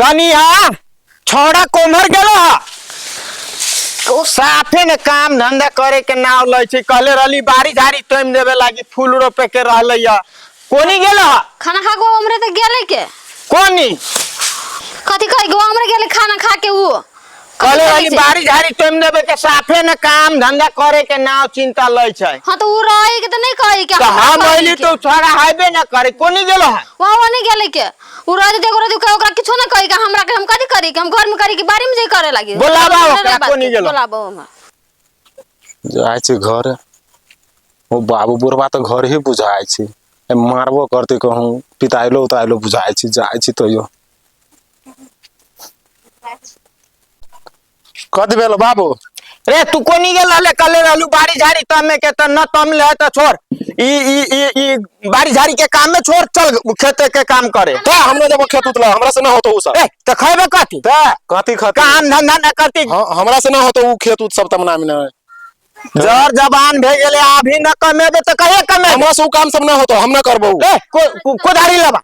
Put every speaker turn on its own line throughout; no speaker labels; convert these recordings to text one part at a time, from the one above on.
कनिया छौड़ा कोम्हर गेलो हा? ओ साफे ने काम धंधा करे के नाव लै छै। कहले रहली बाड़ी झाड़ी तोम देवे लागी, फूल रोपे के रहले या कोनी गेलो हा?
खाना खा के हमरे तो गेले के।
कोनी?
कथी कहे के हमरे गेले खाना खा के ऊ।
कहले रहली बाड़ी झाड़ी तोम देवे के, साफे ने काम धंधा करे के नाव चिंता लै छै।
हां तो ऊ रहे के तो नहीं कहे के।
तो हम
कहे
अइली
के।
तो छोड़ा हाइबे ना करे। कोनी गेलो हा?
वहाँ वहाँ नहीं गेले के। ऊ रहे देखो रहे के ओकरा किछो नहीं कहे के, हमरा के हम कथी करी के, हम घर में करी के बाड़ी में जाई करे लागी।
बोलाबा
हमरा
ओकरा,
बात
कोनी
के,
गेलो?
बोलाबा हमरा।
जाइ छै घर, ओ बाबू बुढ़बा तऽ घर ही बुझाइ छै, ए मारबो करतै कहूँ, पिताइलो उताइलो बुझाइ छै। जाइ छी तैयो। कथी भेलो बाबू?
रे तू कोनी गेल रहले? कहले रहलू बाड़ी झाड़ी तमे के, त न तम ले त छोड़ ई ई ई ई बाड़ी झाड़ी के काम में छोड़, चल खेते के काम करे।
त हम न जब खेत उतला, हमरा से न होतो उ सब।
ए त खैबे कथी?
त कथी खती?
काम धंधा न करती।
हाँ, हमरा से न होतो उ खेत उत सब तमना में न।
जर जवान भे गेले, अभी न कमेबे त कहिया कमेबे?
हमरा से उ काम सब न होतो, हम न करबो उ।
ए कोदारी लबा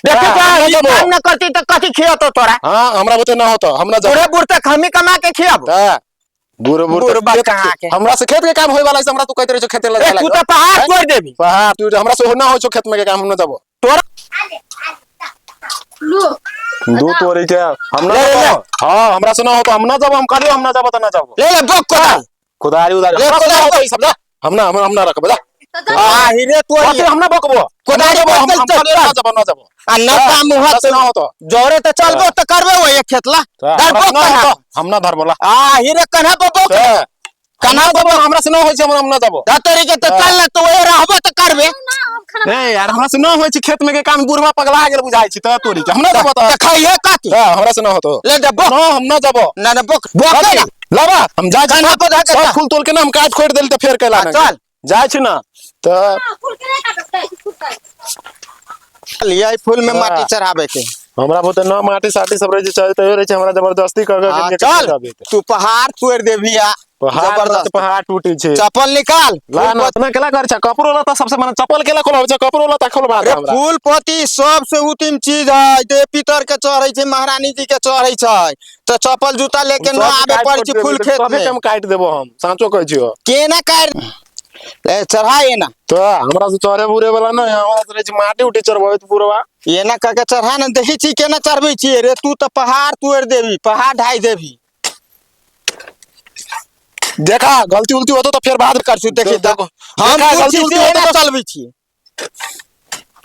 देखी।
हाँ,
तो
हम न
ई
जबो।
काम न करती त कथी खियतो तोरा?
हाँ, हमरा बुते न होतो, हम न जबो।
बूढ़े बूढ़ तक हमी कमा के खियाबो।
त बूढ़ बूढ़
बुढ़बा
खेत-
कहाँ के?
हमरा से खेत के काम होय वाला है, हमरा तू कहते रहे छो खेते
ए
लगा।
तू त पहाड़ तोड़ देबी।
पहाड़ तू हमरा से ना होय छो खेत में के काम, हम न जबो।
तोरा
लो
दू तोरी के हम न
ले, ले,
जबो। हाँ, हमरा से ना होतो, हम न जबो। हम कहलियो हम न जबो त न जबो।
ले ले बोक कोदारी।
कुदारी उदारी
ले,
हमरा से ना
कोदारी।
होतो ई सब, जा। हम ना रखबो, जा।
तो
आ हिरे तोड़ी।
कथी हम ना बकबो?
कोदारी
हम
बकल
हम
चल,
कहलियो ना जबो, न जबो।
आ न काम
हमरा
हुआ
से ना होतो।
जोरे त चलबो त करबे वही खेतला धर
हमरा
बोक
से ना
कन्हा।
होतो, हम ना धरबो ला।
आ हिरे कन्हा पर बोक।
त
कन्हा पर बोक।
हमरा से ना होय छै, हम ना जबो।
धतरी के त चल ना तो वही रहबो त करबे।
ना हम खाना
ए यार, हमरा से ना होय छै खेत में के काम, बुढ़वा पगला गेल बुझाय छै त तोरी के। हम ना जबो त
त खइहे कथी?
हां, हमरा से ना होतो।
ले दे बोक।
ना, हम ना जबो।
ना ना बोक बोक ना।
लाबा, हम जाइ छी।
कन्हा पर धऽ के
सब
चल।
फूल तोल के ना हम काज खोड़ देली त फेर कैला
आ,
ना
चल।
जाइ छी ना त।
फूल के नहीं काटते।
लिया फूल में
हाँ।
माटी चढ़ावे के।
हमरा बहुते न माटी साटी सब रहे छै, चल तैयो रहे छै, हमरा जबरदस्ती कर कर
हाँ,
के
चल
जाबे।
तू पहाड़ तोड़ देबी आ
पहाड़
जबरदस्त।
पहाड़ टूटे छै।
चप्पल निकाल।
ला
फूल
ना इतना केला कर छै कपड़ो लता सबसे मने चप्पल केला खोलबै छै, कपड़ो लता खोलबा दे
अरे
हमरा।
फूल पत्ती सबसे उत्तम चीज है, देव पितर के चढ़ै छै, महारानी जी के चढ़ै छै, तऽ चप्पल जूता लेके न
सब
आबे
काटि
पड़ै छै
देबै
फूल
तऽ
खेत
तबे
में।
के हम काटि देबो, हम साँचो कहै छियो।
केना काटि ले चढ़ा एना।
तऽ हमरा से चढ़े बुरे वाला नहि, हमरा से रहै छै माटी उटी चढ़बै तऽ बुढ़वा।
एना कऽ के चढ़ा ने, देखै छी केना चढ़बै छियै। रे तू तऽ पहाड़ तोड़ि देबी, पहाड़ ढाइ देबी।
देखा गलती उलती होतो तऽ फेर बाद
कर छु देखी तऽ।
देखो,
हम
देखा,
दूर
गलती
छी
उलती
से
होतो
एना
तऽ
चलबै छी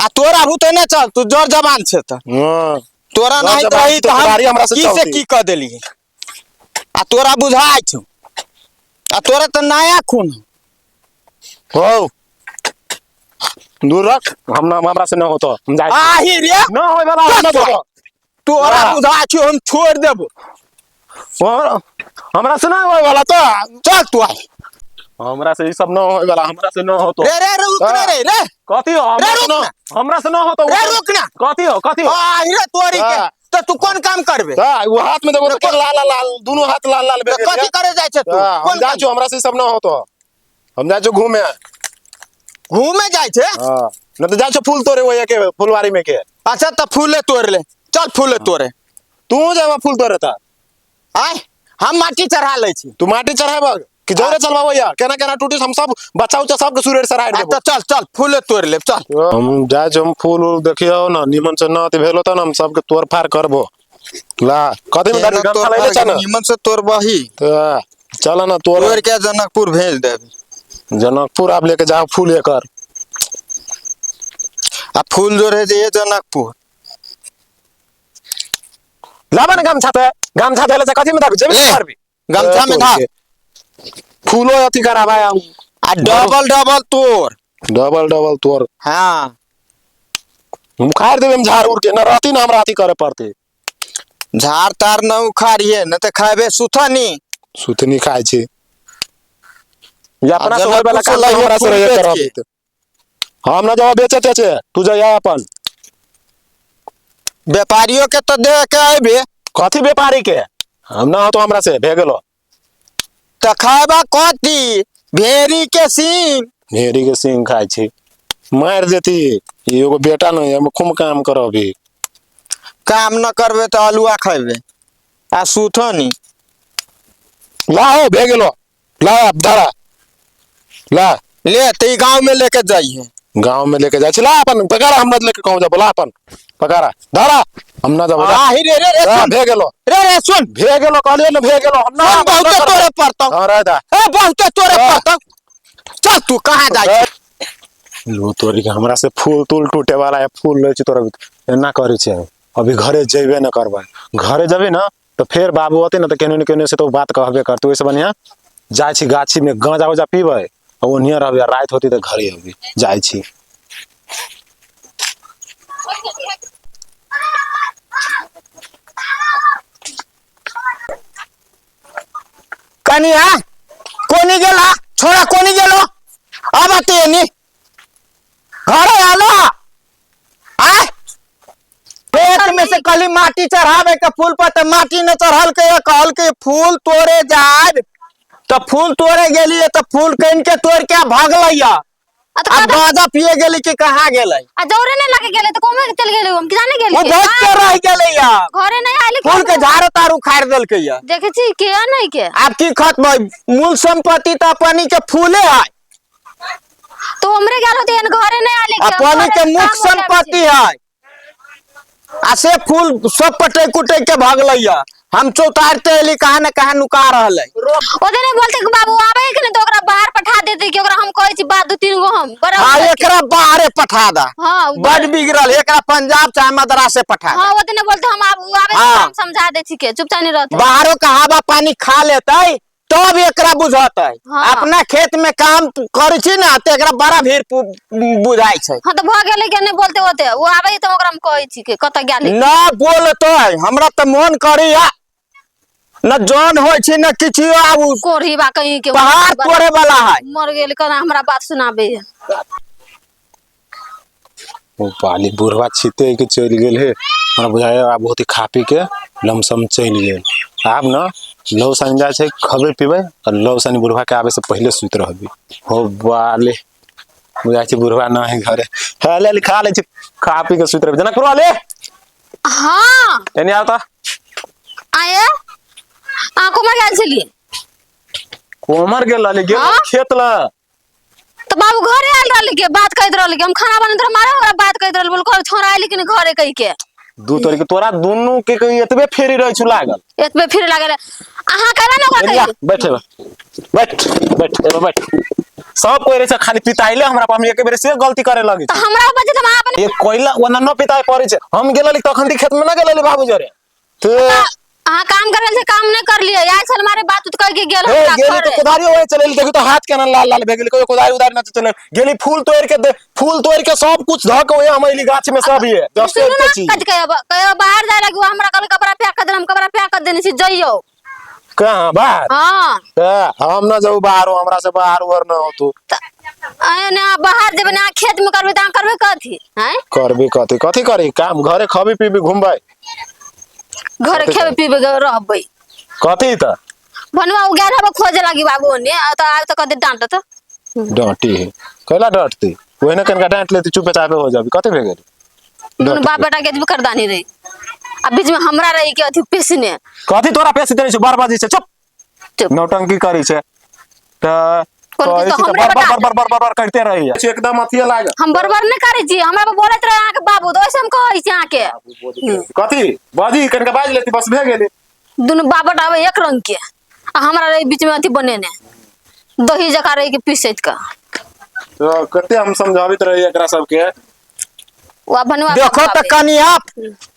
आ तोरा भूत एना चल, तू जर जवान छै तऽ।
हँ
तोरा
जर
नहीं
जवान
रही
छी तऽ
तऽ हम
कुदारी हमरा से
की से
चलती।
की कऽ देली आ तोरा बुझाइ छौ आ तोरा तऽ नया खून।
हो दूर रख, हम ना हमरा से न होतो, हम जाइ छी।
आही रे
न होय वाला, हम न जबो।
तोरा
हाँ।
बुझाइ छौ हम छोड़ देबो।
हमरा से ना होय वाला तो
चल तू आ।
हमरा से ई सब न होय वाला, हमरा से न होतो।
रे रे रुक ना रे रे।
कथी हो? हमरा
रे
से
रुक
न
ना।
हमरा से न होतो।
रे रुक ना।
कथी हो, कथी हो?
आही रे तोरी के
हाँ।
तऽ तू कोन काम करबे?
त उ हाथ में देखो तो लाल लाल लाल दोनों हाथ लाल लाल
तऽ
भेल।
कथी करे जाइ छै तू?
हम
कोन
जाइ
काम?
छी, हमरा से ई सब न होतो, हम जाइ छी घूमे।
घूमे जाइ छै?
हां, न तऽ जाइ छी फूल तोड़े ओय के फुलवारी में के।
अच्छा तऽ फूले तोड़ ले, चल फूले तोड़े।
तू जाबा फूल तोड़े त?
आय हम माटी चढ़ा लै छी।
तू माटी चढ़ाबह कि जोरे चलबाबो या केना केना टूटी, हम सब बच्चा उच्चा सबके सुरेर सराय
आ
देबो।
तऽ चल चल फूले तोड़ लेब, चल।
हम जाइ छी, हम फूल उल देखियो न निमन से न अथी भेलो त न हम सबके तोड़ फाड़ करबो। ला कथी में
केना
धरबी?
तोड़
गमछा लैले
फाड़
छ न?
निमन से तोड़बही।
त चल न तोड़।
तोड़ के जनकपुर भेज देबी।
जनकपुर आब लेके जाओ फूल एकर।
आ फूल जोड़े जइए जनकपुर।
लाबा न गमछा ते, गमछा देले से कथी में धरबी? जेबी
ले,
करबी
गमछा में धर।
फूलो अथी कराबा
आ डबल डबल तोड़।
डबल डबल तोड़।
हाँ।
हम उखाड़ देबे, हम झाड़ उड़ के न रहती न हमरा अथी करे पड़ते।
झाड़ तार न उखाड़िए न तऽ खैबे सुथनी।
सुथनी खाय छी ये अपना से
जनकपुर
होय वाला
से
काम
लइहे
हमरा से
फूल
रहिए
बेच
करब।
के।
हम न जाबो बेचे तेचे, तू जइया अपन।
व्यापारियों के तऽ दे के अयबे।
कथी व्यापारी के? हम ना होतो, हमरा से भे गेलो।
तऽ खैबा कथी? भेड़ी के सींग।
भेड़ी के सींग खाय छी, मारि देती। ई एगो बेटा नहीं, हम खूब काम करबी।
काम न करबे तऽ अलुआ खैबे आ सुथो नी।
ला हो भे गेलो, ला अब धरा ला।
ले तऽ ई गाँव में लेके जाइहे।
गांव में लेके जाइ छी, ला अपन पकड़ा, हम न लेके कहूँ जाबो, ला अपन पकड़ा धरा, हम न जाबो।
आ ही रे रे रे
ला,
सुन।
भे गेलो।
रे रे सुन।
भे गेलो कहलियो न, भे गेलो हम न।
सुन, बहुते तोरे पड़तौ।
हाँ, रह दा।
ए बहुते तोरे
हाँ।
पड़तौ, चल तू कहाँ जाइ छी?
लो तोरी के हमरा से फूल तूल टूटे वाला है, फूल लै छी तोरा, एना करै छै। अभी घरे जेबे न करबै, घरे जेबे न तऽ फेर बाबू अतै न तऽ केनो ने केनो से तो बात कहबे करतै। ओहिसँ बढ़िआँ जाइ छी गाछी में गांजा उजा पीबै आ ओनिये रहबै, आ राति होतै तऽ घरे अबै जाइ छी।
कनिया कोनी गेला छोड़ा, कोनी गेलो अब आते नी घरे आलो। आय खेत में से कली माटी चढ़ावे के फूल पर, त माटी न चढ़ल के, कहल के फूल तोड़े जाए त फूल तोड़े गेली त फूल कन के तोड़ के भगलैया।
आ त
आ गांजा पिए गेली कि कहाँ गेलै?
आ जौरे नहीं लगे गेलै त कोमे चल गेलै, हम कि जाने गेली।
वो बहुत के रह गेलै या
घरे नहीं आइले।
फूल के झाड़ो तार उखाड़ देलकै या।
देखे छी के नहीं के।
आब की खत्म है? मूल संपत्ति त अपनी के फूले है।
तो हमरे गेल होते घरे नहीं आइले के, हम
अपनी
घरे
के मुख्य
काम हो जाबे
संपत्ति
छी।
है आ से फूल सब पटै कुटै के भगलैया। हम चौतारते एली कहाँ न कहाँ नुका रहल है।
ओदे नहीं बोलते कि बाबू आबे के नहीं तो ओकरा बाहर पठा देते कि ओकरा हम कहै छी बात दू तीन गो हम बड़ा
हाँ,
के।
एकरा बाहरे पठा दा।
हाँ,
बड बिगड़ल, एकरा पंजाब चाहे मद्रास से पठा दा।
हाँ, ओदे नहीं बोलते हम आबू आबे के
हाँ।
हम समझा दे छी के चुपचाप नहीं रहते।
बाहरों का हवा पानी खा लेते तब एकरा बुझते।
हाँ।
अपना खेत में काम करै छी ना त एकरा बड़ा भीड़ बुझाइ छै।
हाँ, तो भ गेलै के नहीं बोलते होते, वो आबे त ओकरा हम कहै छी के कत गेलै।
ना बोलते हमरा त मन करैया न जन होइ छै न किछु, आब उ
कोढ़ी बा कहीं के
पहाड़ तोड़े वाला है।
मर गेल कना हमरा बात सुनाबे।
ओ बाली बुढ़वा छीते के चलि गेल हे, हमरा बुझाइए आब बहुत ही खा पी के लमसम चलि गेल। आब न लौ सानी जाइ छै खबै पीबै आ लौ सानी बुढ़वा के आबे से पहिले सुति रहबै। हो बाले बुझाइ छै बुढ़वा न है घरे, हे ले खा लै छी, खा पी के सुति रहबै। जनकपुर वाले।
हाँ।
एने आउ त।
आये आ कोमर गेल छलियै?
कोमर गेल रहली, गेल
हाँ?
खेत ल।
तो बाबू घरे आयल रहली के बात कहैत रहली के हम खाना बनैत रह मारे ओकरा बात कहैत रहली, बोल कर छोरा आयल कि नहीं घरे कहि के।
दू तोरी के तोरा दुनू के कहीं एतबे फेरी रहै छु लागल।
एतबे फेरी लागल। अहाँ कहला ने ओकरा
एने आ,
कहि।
बैठ एबा। बैठ, बैठ, एबा बैठ। सब कोइ रहै छै खाली पिताइले हमरा पर, हम एक बेर से गलती करे लगै
त
छी।
हमरा ऊपर जे हम अपन
एक कोइला ओना न पिताइ पड़ै छै। हम गेल रहली तखन ती खेत में न गेल रहली बाबू जरे। ते
अहाँ काम करल से काम नहीं कर लिए, आयल छल मारे बात उत कह के गेल
हे,
हमरा
गेली तो
घरे।
कोदारी ओए चलेली, देखू तो हाथ केना लाल लाल भे गेल, कहियो कोदारी उदारी न चलेली। गेली फूल तोड़ के दे, फूल तोड़ के सब कुछ धऽ के ओए हम अइली गाछ में सब ये। दस
सुनू
के
ना,
चीज।
कथी कहियो, कहियो बाहर जाय लागी, हमरा कहल कपड़ा पैक कर देने, हम कपड़ा पैक कर देने छी, जइयो।
कहाँ बाहर?
हाँ।
ए, हम न जाऊ बाहर, हमरा से बाहर उहर न होतू।
त आय ना बाहर जेबे ना खेत में करबे त अहाँ करबे कथी? हैं?
करबे कथी? कथी करी काम? घरे खबी पीबी घुमबै।
घरे
कथी
खेबे
करी?
पीबे रहबै।
कथी त?
भनुआ उ गेल हबे खोजे लागी बाबू ओने, आ त आब त कते डांटत।
डांटी है। कैला डांटती? ओहिना कनका डांट लेती चुपे चापे हो जाबी, कथी भे गेल?
दुनू बाप बेटा के एतबे करदानी रही। आ बीच में हमरा रही के अथी पेसने।
कथी तोरा पेस देने छै? बार बाजी छै, चुप।
चुप।
नौटंकी करी छै। त
कोन
कहै
चीज
छी
तऽ
तऽ
हमरे
बर,
बता
बर, बर, बर, बर, बर करते रही। एकदम अथिये लागल।
हम बरबर नहि करै छी, हमरा पर बोलैत रहे अहाँके बाबू, तऽ ओइसे हम कहै छी अहाँके।
कथी? बाजी कनका बाजि लेती बस भे गेलै।
दुनू बाप बेटा आबै एक रंग के, आ हमरा रही बीच में अथी बनेने। दही जकाँ रही के पीसैत के।
तो कते हम समझाबैत रही एकरा सबके।
ओ भनुआ
देखो
बाबू
त कनिया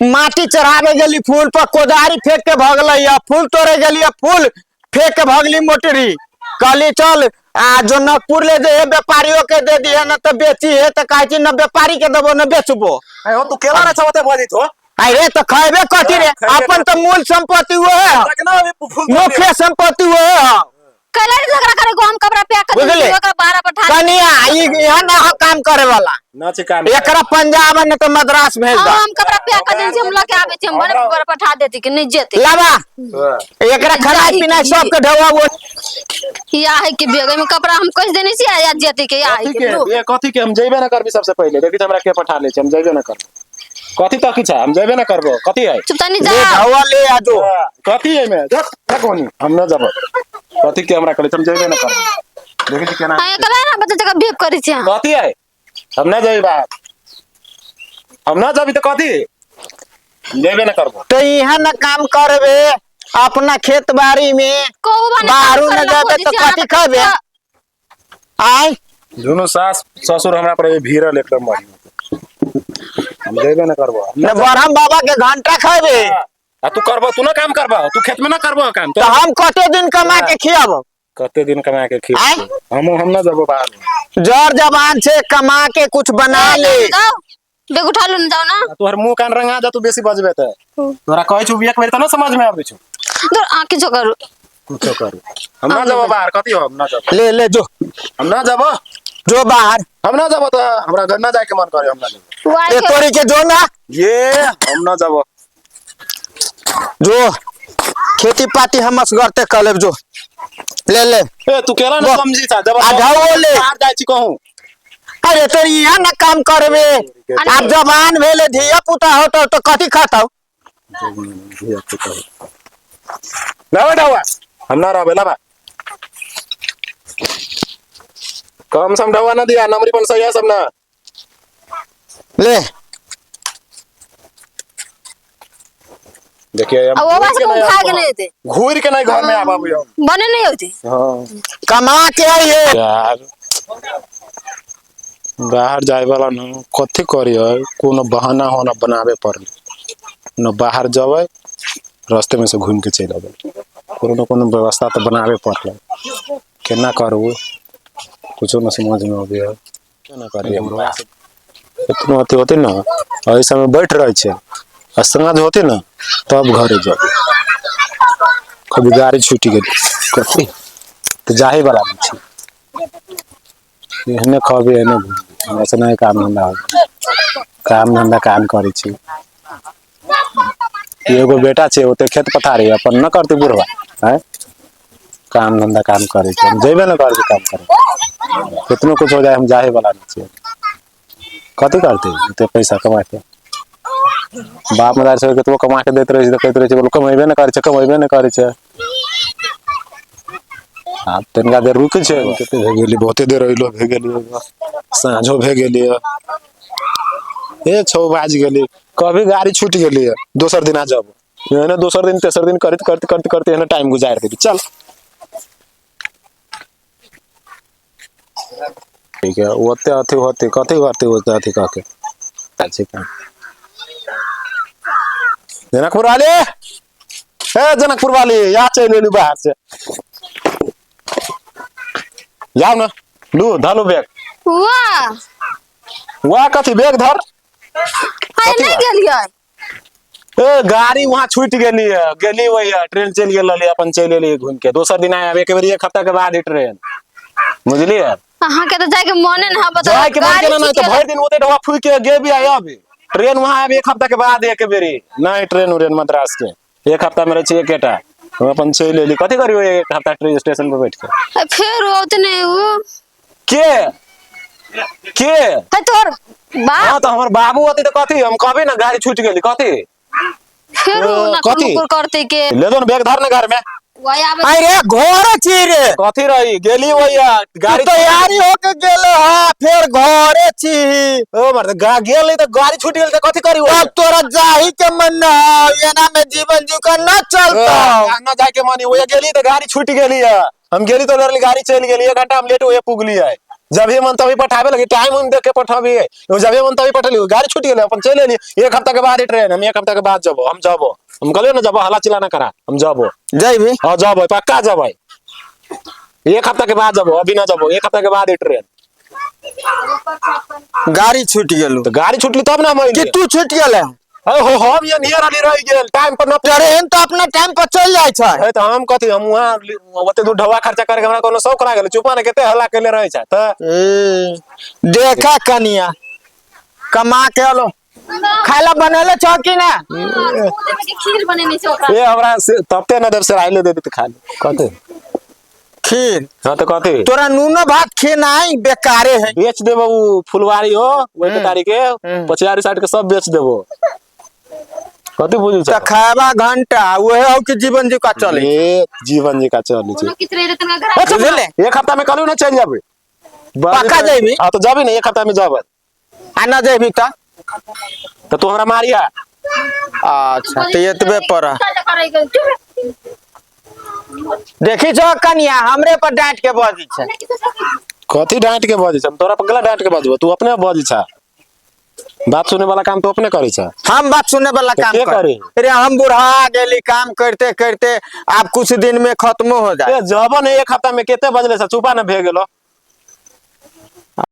माटी चढ़ावे गेली फूल पर कोदारी फेंक के भगलै या फूल तोड़े गेली फूल फेंक के भगली मोटरी। कहली चल आ जनकपुर ले जे व्यापारियों के दे दिहे न त बेची है, त कहै छी न व्यापारी के देबो न बेचबो।
अरे हो तू केला रे छवते बजैत हो।
अरे त खैबे कथी रे,
खैबे
अपन त मूल संपत्ति उहे है,
तक ना अभी फूल तोड़
मुख्य संपत्ति उहे है।
कैला रे झगड़ा करे को हम कपड़ा पैक कर
बुझले?
देली, ओकरा बाहर पठा देली।
कनिया ई यहाँ ना हो काम करे वाला।
ना छै काम।
एकरा पंजाब न त मद्रास भेज
हाँ,
दा।
हम कपड़ा पैक कर देली, हम लके आबै छी, हम बड़े
हमरा-
बड़े पठा देती कि नहीं जेते।
लाबा।
हाँ।
एकरा खाना
जाही
पीना
की।
सब के ढवा वो।
या है के बेग में कपड़ा हम कस देने छी या जेते के या है
कथी
के
के?
लो।
ये कथी के? हम जइबे ना करबी सबसे पहिले। देखी त हमरा के पठा ले छै, हम जइबे ना करबी। कथी तकी छै हम जेबे ना करबो कथी है
चुप तनी
ले
जाओ
ढौआ ले आ जो।
कथी है में जा जा कोनी हम ना जब कथी के हमरा करे हम जेबे ना करबो देखै छी केना
हाँ एकला ना बच्चा जगह भेप करै छी अहाँ।
कथी है हम ना जेबी बाहर हम ना जबी त कथी हम जेबे ना करबो
तो यहाँ न काम करबे अपना खेत बाड़ी में
कहू बा ना
बाहरू
काम
न
करेला
जाबे
खोजै
तो
छी अहाँ
कथी
तऽ
खैबे? आय
दुनू सास ससुर हमरा पर भीड़ल एकदम बढ़िया हम जेबे ना करबो हम
न
ना
बरहम बाबा के घंटा खैबे।
आ तू करबो तू ना काम करबो तू खेत में ना करबो काम
तो हम कते दिन कमा के खियाबो?
कते दिन कमा के खी
आय?
हम ना जबो बाहर
जर जवान से कमा के कुछ बना ले।
जाओ बेग उठा लू ना जाओ ना
तोहर मुंह कान रंगा जा तू बेसी बजबे त तोरा कहै छु एक बेर त ना समझ में आबै छु
दूर आ किछो करू
कुछो करू हम ना जबो बाहर कथी हो हम ना जबो
ले ले जो
हम ना जबो
जो बाहर
हम ना जबो त हमरा घर ना जाए के मन करे हम ना जबो
वाई
ए
के
तोरी के जो ना
ये हम ना जबो
जो खेती पाती हम असगरते कर लेब जो ले ले
ए तू केला ना
वाह।
समझी छा जब
आ ढाओ ले।
बाहर जाय छी कहूं
अरे तोरी यहाँ न काम करबे आब जवान भेले धिया पुता होतो तो कथी खातौ?
ना बेटा हम ना रहबे लाबा कम सम ढवा ना दिया नमरी पन सही है सब ना
ले
देखिए हम
आ वो
घूर
बात
के
को
नहीं
खा के
आबब।
नहीं होते
घूर के नहीं घर में आबब हम
बने नहीं होते
हां
कमा के आइए।
यार बाहर जाए वाला न कथी करिए कोनो बहाना होना बनावे पड़ल न बाहर जबै रास्ते में से घूम के चलि अबै कोनो न कोनो व्यवस्था तऽ बनावे पड़ल केना करू कुछो न समझ में अबै है केना करिए इतना अथी होते न एहि समय बैठ रहै छै आ साँझ होते न तब घरे जबै कभी गाड़ी छूटि गेल कथी तऽ जाहे वाला नहि छै एहने खबे एहने घूमबे हमरा से नहि काम धंधा होइ काम धंधा काम करै छी एगो बेटा छै ओते खेत पथारी अपन न करतै बुढ़वा आँय काम धंधा काम करै छै हम जेबे न करबै काम करै कितनो कुछ हो जाए हम जाहे वाला नहि छियै कथी करतै ओते पैसा कमा के बाप मदार सब कतबो कमा के दैत रहै छै तऽ कहैत रहै छै बोलो कमेबे न करै छै कमेबे न करै छै आब तनिका देर रुकै छै कते भए गेलै बहुते देर अइलो भए गेलियै साँझो भए गेलियै ए 6 बाजि गेलै कभी गाड़ी छूटि गेलियै दोसर दिन आ जाब एहने दोसर दिन तेसर दिन करैत करैत करैत करैत एहने टाइम गुजारि देली चल ठीक है ओते अथी होते कथी करते ओते अथी कऽ के जाइ काम जनकपुर वाली ए जनकपुर वाली यहाँ चलि एलू बाहर से जाउ ने लू धलू बैग
वाह
वाह कथी बैग धर
आइ
कथी
नहीं
बा?
गेलियै
ए गाड़ी वहां छूट गेली है गेली वही है ट्रेन चलि गेल रहली अपन चलि एली घूम के दोसर दिन आयल एक बेर एक हफ्ता के बाद ही ट्रेन बुझलियै
अहाँ के तो जाके मने न बताओ
जाए के मन
गाड़ी
केना नहीं
छूट
तो
गेल।
भरि दिन ओते ढवा फूक के गे भी आय अभी ट्रेन वहां आब एक हफ्ता के बाद एक बेरी नहीं ट्रेन उरेन मद्रास के एक हफ्ता में रहे छै एकेटा हम अपन चलि एली कथी करियो एक हफ्ता ट्रेन स्टेशन पर बैठ के
आ, फेर औते नहीं वो
के के
है तोहर बाप
हाँ तो हमर बाबू होती तो कथी हम कहबे ना गाड़ी छूट गेली कथी
फेर उ ना
कथी?
कुकुर करते के
ले दो ना बैग धर ना घर में
वही आबे
अरे घरे छी रे
कथी रही गेली वही
तू
गाड़ी
तैयारी होके गेलो हा फिर घरे छी।
ओ मर्द गा गेली तो गाड़ी छूट गेल तो कथी करी
अब तोरा जाही के मन न हौ एना में जीवन जी का न चलतो।
ना जाके मानी वही गेली तो गाड़ी छूट गेली है हम गेली तो लड़ली गाड़ी चल गेली एक घंटा हम लेट हुए पुगली है जब ही मन तभी पठावे लगी टाइम उम देख के पठाबी जब ही मन तभी पठेली गाड़ी छूट गेली अपन चल एली एक हफ्ता के बाद ही ट्रेन हम एक हफ्ता के बाद जबो हम जबो हम कहलियो ना जबो हला चिल्ला ना करा हम जबो
जैबी?
हाँ जबो पक्का जबो एक हफ्ता के बाद जबो अभी ना जबो एक हफ्ता के बाद ही ट्रेन
गाड़ी छूट गेलो
तो गाड़ी छूटली तब ना हम
कि
अइली।
तू छूट गेले?
अरे हो हम ये नियर अली रह गेल टाइम पर न
ट्रेन तो अपना टाइम पर चल जाइ छै।
है तो हम कथी हम वहाँ ओते दूर ढवा खर्चा करके हमरा कोनो शौक लागल चुपा ने कते हल्ला केले रहै छै त
ए, देखा कनिया कमा के अलो खाला बनले छौ कि ना?
खीर बनेने छै ओकरा
ए हमरा से तबते न देब से आइले दे दे त खा ले कथी
खीर?
हाँ तो कथी?
तोरा नूनो भात खेनाई बेकारे है।
बेच देबो उ फुलवारी हो ओहि के तारीख के पचियारी साइड के सब बेच देबो। कथी बुझै
त
छ?
खाबा घंटा उहे हो कि जीवन जी का चले।
ए जीवन जी का चले छै।
कोनो किछ रहे तनका घर।
बुझले?
एक हफ्ता में कहलू ना चल जाबे।
पक्का जेबी?
हाँ तो जाबी ना, एक हफ्ता में जाबे।
आ न जेबी त?
तो तू हमरा मारिया।
अच्छा तो एतबे पर देखी छो कनिया हमरे पर डांट के बजी छै।
कथी डांट के बजै छै? हम तोरा पर गला डांट के बजबो, तू अपने बजै छ। बात सुने वाला काम तो अपने करै छ।
हम बात सुने वाला
तो
काम
के
कर
करी?
अरे हम बुढ़ा गेली, काम करते करते आप कुछ दिन में खत्म हो जाए।
ए जब ने एक हफ्ता में केते बजले छ, चुपा न भे गेलो।